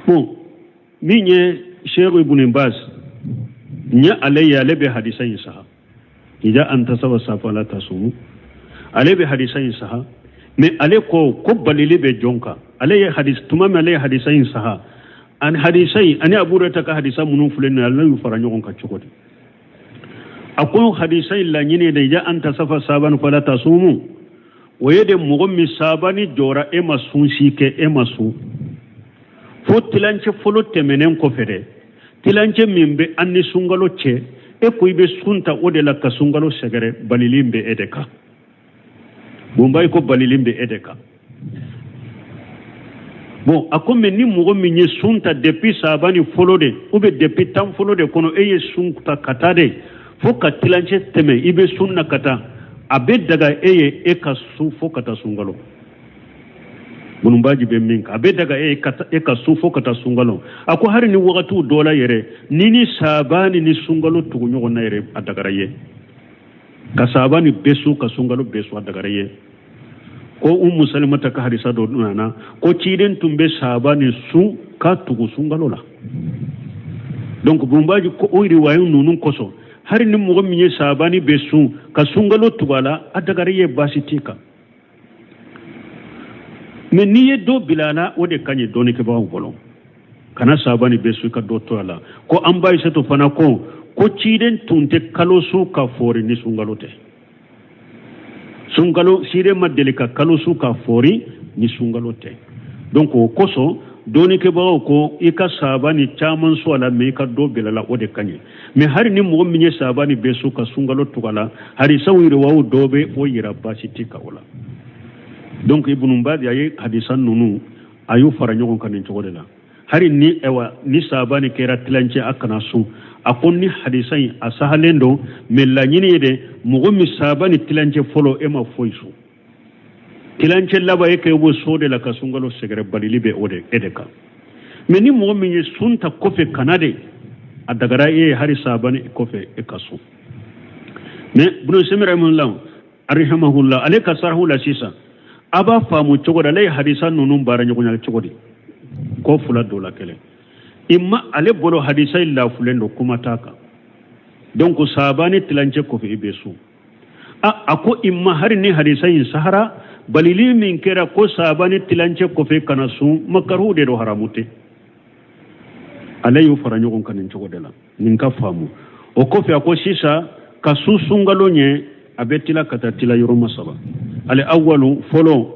Bon, min ye Sheikh Ibn Baz n ye ale ye, ale bɛ hadisa in saha, ida intasafa saban fala tasumu, ale bɛ hadisa in saha. Mais ale ko ko balili bɛ jɔn kan? Ale ye hadis tuma min ale ye hadisa in saha, ani hadisa in ani Abu Hurayra ka hadisa minnu filɛ nin ye, ale y'u fara ɲɔgɔn kan cogo di? A ko hadisa in laɲini de, ida intasafa saban fala tasumu, o ye de mɔgɔ min saabani jɔra, e ma sun si kɛ, e ma sun fo tilancɛ fɔlɔ tɛmɛnen kɔfɛ dɛ, tilancɛ min bɛ an ni sunkalo cɛ, e ko i bɛ sun ta o de la ka sunkalo sɛgɛrɛ, balili bɛ e de kan. Bonbayi ko balili bɛ e de kan. Bon, a ko mɛ ni mɔgɔ min ye sun ta depuis saabani fɔlɔ de, ou bien depuis tan fɔlɔ de kɔnɔ, e ye sun ta ka taa de fo ka tilancɛ tɛmɛ, i bɛ sun na ka taa, a bɛ daga e ye e ka sun fo ka taa sunkalo. Bunbaji bɛ min kan, a bɛ daga e e ka sun fo ka taa sunkalo. A ko hali ni wagatiw dɔ la yɛrɛ, ni saabani ni sunkalo tugu ɲɔgɔn na yɛrɛ, a dagara ye ka saabani bɛɛ sun, ka sunkalo bɛɛ sun, a dagara ye. Ko Umu Salimata ka hadisa dɔ nana ko ciden tun bɛ saabani sun ka tugu sunkalo la. Donc bunbaji ko o riwayu ninnu kosɔn, hali ni mɔgɔ min ye saabani bɛ sun ka sunkalo tugu a la, a dagara ye, baasi t'i kan. Mɛ n'i ye dɔ bila a la, o de ka ɲi dɔnnikɛbagaw bolo, kana saabani bɛɛ sun ka dɔ to a la. Ko an ba Aisatu fana ko ciden tun tɛ kalo sun ka fɔri ni sunkalo tɛ. Sunkalo, ciden ma deli ka kalo sun ka fɔri ni sunkalo tɛ. Donc o kosɔn dɔnnikɛbagaw ko i ka saabani caman sun a la, mɛ i ka dɔ bila la, o de ka ɲi. Mɛ hali ni mɔgɔ min ye saabani bɛɛ sun ka sunkalo tugu a la, hadisaw riwayaw dɔw bɛ o yira, baasi tɛ ka o la. Donc Ibn Baz a ye hadisa ninnu a y'u fara ɲɔgɔn kan nin cogo de la. Hali ni ɛwa ni saabani kɛra tilancɛ, a kana sun. A ko ni hadisa in a sahalen don, mɛ laɲini ye de mɔgɔ min saabani tilancɛ fɔlɔ, e ma foyi sun, tilancɛ laban e k'e bɔ so de la ka sunkalo sɛgɛrɛ, balili bɛ o de e de kan. Mɛ ni mɔgɔ min ye sun ta kɔfɛ kana de, a dagara e ye hali saabani kɔfɛ e ka sun. Mɛ Bunu Sɛmɛ rahimahullah arhamahullah, ale ka sarahu la sisan, a b'a faamu cogo di? Ale ye hadisa ninnu baara ɲɔgɔnya cogo di? Ko fila dɔ la kelen imma ale bolo hadisa in lafulen don, kuma t'a kan, donc saabani tilancɛ kɔfɛ i bɛ sun. A ko imma hari ni hadisa in sahara, balili min kɛra ko saabani tilancɛ kɔfɛ kana sun, makaruhu de don, haramu tɛ. Ale y'u fara ɲɔgɔn kan nin cogo de la, nin ka faamu. O kɔfɛ a ko sisan ka sun sunkalo ɲɛ, a bɛ tila ka taa tila yɔrɔma saba. Ale awalu fɔlɔ,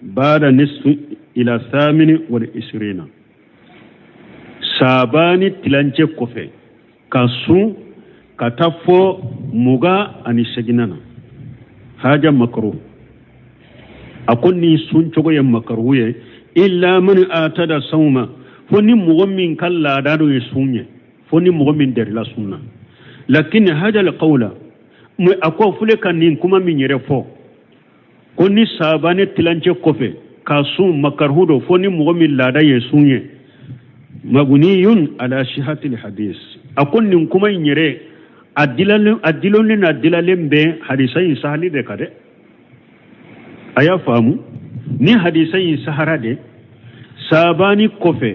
baada nisfi ila thamini wal isirina, saabani tilancɛ kɔfɛ ka sun ka taa fɔ 28nan na, haja makaru. A ko ni sun cogo ye makaru ye, illa man atada sawma, fo ni mɔgɔ min ka laada dɔ ye sun ye, fo ni mɔgɔ min dɛrɛla sun na. Lakin haja alqawla, a ko fule ka nin kuma min yɛrɛ fɔ ko ni saabani tilancɛ kɔfɛ ka sun makaruhu don, fo ni mɔgɔ min laada ye sun ye, mabniyun ala sihatil hadis. A ko nin kuma in yɛrɛ A dilalen, a dilonnen, a dilalen bɛ hadisa in sahali de kan dɛ. A y'a faamu, ni hadisa in sahara de, sabani kɔfɛ,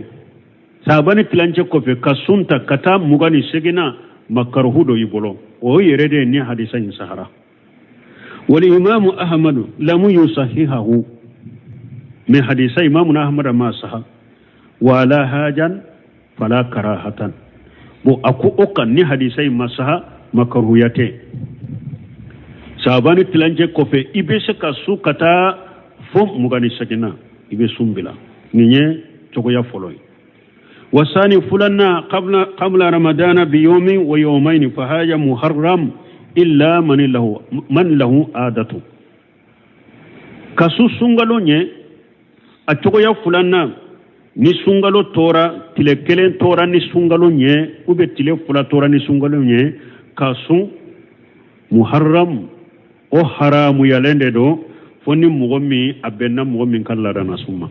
sabani tilancɛ kɔfɛ, ka sun ta ka taa 28na, makaruhu don i bolo. O yɛrɛ de ni hadisa in sahara. Wal imamu Ahmadu lamu yusahihahu, mais hadisa imamu Ahmad ma saha. Wala hajan fala karahatan. Bon, a ko o kan, ni hadisa in ma saha, makaruhuya tɛ. Sabani tilancɛ kɔfɛ, i bɛ se ka sun ka taa fo 28na, i bɛ sun bila. Nin ye cogoya fɔlɔ ye. Wasani fulanna, qabla ramadana biyomin wa yomayni, fahaja muharram illa man lahu adatu. Ka sun sunkalo ɲɛ, a cogoya filanan, ni sunkalo tora, tile kelen tora ni sunkalo ɲɛ, ou bien tile 2 tora ni sunkalo ɲɛ, ka sun muharram, o haramuyalen de don, fo ni mɔgɔ min a bɛnna mɔgɔ min ka laadana sun ma.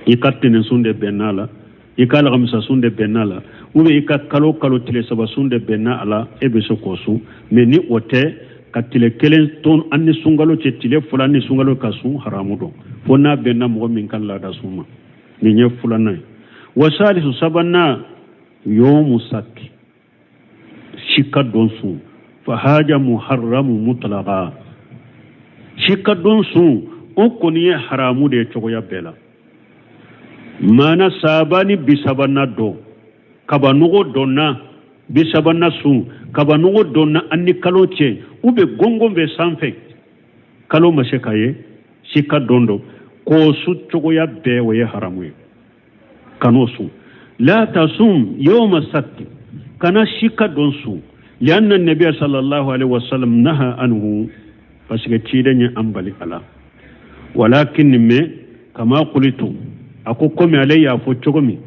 I ka tɛnɛnsun de bɛnna a la, i ka alhamisa sun de bɛnna a la, ou bien i ka kalo kalo tile 3 sun de bɛnna a la, e bɛ se k'o sun. Mais ni o tɛ, ka tile kelen to an ni sunkalo cɛ, tile 2 ni sunkalo, ka sun, haramu don, fo n'a bɛnna mɔgɔ min ka laada sun ma. Nin ye filanan ye. Wa salisu, sabanan, yomu sakki, sika don sun, fa haja muharramu mutlaqa. Sika don sun, o kɔni ye haramu de ye cogoya bɛɛ la. Maana sabani 30na don, kabanɔgɔ donna, 30na sun, kabanɔgɔ donna an ni kalo cɛ, u bɛ gɔngɔn bɛ sanfɛ, kalo ma se ka ye, sika don don, k'o su cogoya bɛɛ, o ye haramu ye. Kan'o sun. La tasum yawma sakki, kana sika don sun, lianna nabiya sallallahu alaihi wasallam naha anhu, parce que ciden ye an bali a la. Walakin, mais kama qulitu, a ko komi ale y'a fɔ cogo min,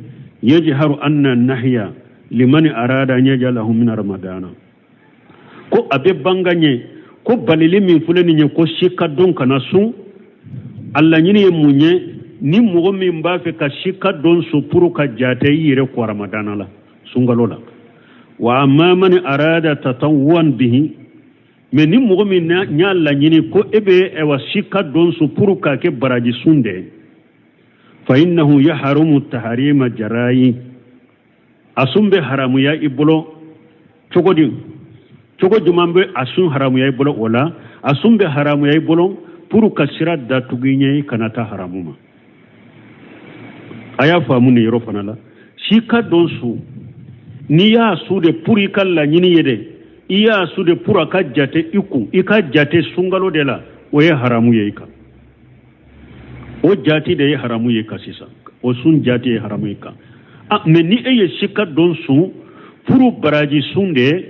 yajharu anna nahya liman arada an yajalahu min ramadana, ko a bɛ banga ɲɛ ko balili min filɛ nin ye, ko sika don kana sun, a laɲini ye mun ye? Ni mɔgɔ min b'a fɛ ka sika don sun pour ka jate i yɛrɛ ko ramadana la, sunkalo la. Wa amma man arada tatawwan bihi, mais ni mɔgɔ min y'a laɲini ko e bɛ ɛwa sika don sun pour k'a kɛ baraji sun de, fa innahu yahrumu taharima jarayi, a sun bɛ haramuya i bolo cogo di? Cogo jumɛn bɛ a sun haramuya i bolo o la? A sun bɛ haramuya i bolo pour ka sira datugu i ɲɛ, i kana taa haramu ma. A y'a faamu nin yɔrɔ fana la, sika don su, n'i y'a su de pour i ka laɲini ye dɛ, i y'a su de pour a ka jate i kun, i ka jate sunkalo de la, o ye haramu ye i kan. O jate de ye haramu ye kan sisan, o sun jate ye haramu ye kan. Ah, mais ni e ye sika don sun pour baraji sun de,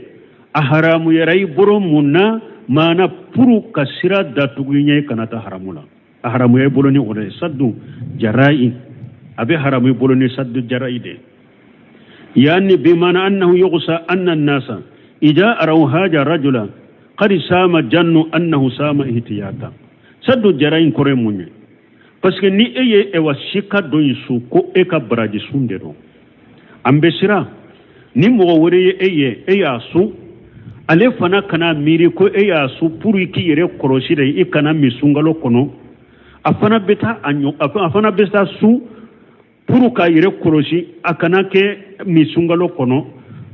a haramuyara i bolo mun na? Maana pour ka sira datugu i ɲɛ, i kana taa haramu la, a haramuya i bolo ni o de ye saddu jara'i. A bɛ haramu i bolo ni saddu jara'i de, yani bimana annahu yughsa anna an-nasa idha araw haja rajula qad sama jannu annahu sama ihtiyata. Saddu jara'i kɔrɔ ye mun ye? Parce que ni e ye ɛwa sika don in su ko e ka baraji sun de don, an bɛ siran ni mɔgɔ wɛrɛ ye e ye, e y'a sun, ale fana kana miiri ko e y'a sun pour i k'i yɛrɛ kɔlɔsi de, i kana min sunkalo kɔnɔ. A fana bɛ taa a ɲɔ, a fana bɛ taa sun pour k'a yɛrɛ kɔlɔsi, a kana kɛ min sunkalo kɔnɔ.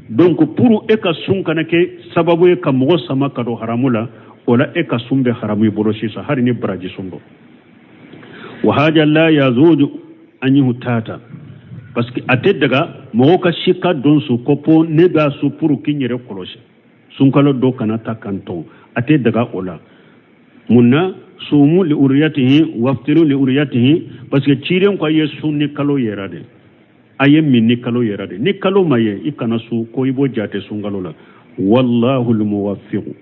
Donc pour e ka sun kana kɛ sababu ye ka mɔgɔ sama ka don haramu la, o la e ka sun bɛ haramu i bolo sisan, hali ni baraji sun don. Wa haja la yazuju an yuhtata, parce que a tɛ daga mɔgɔ ka sika don su ko po ne b'a su pour k'i yɛrɛ kɔlɔsi, sunkalo dɔ kana ta kan tɔn, a tɛ daga o la. Mun na? Sumu li uriyatihi waftiru li uriyatihi, parce que ciden ko a ye sun ni kalo yɛrɛ de, a ye min ni kalo yɛrɛ de. Ni kalo ma ye, i kana su ko i b'o jate sunkalo la. Wallahu lmuwaffiqu.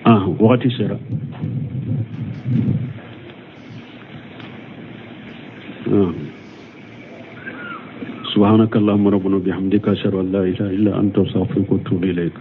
Ah, wagati sera. Ah. سبحانك اللهم ربنا بحمدك، أشهد أن لا إله إلا أنت، أستغفرك وأتوب إليك.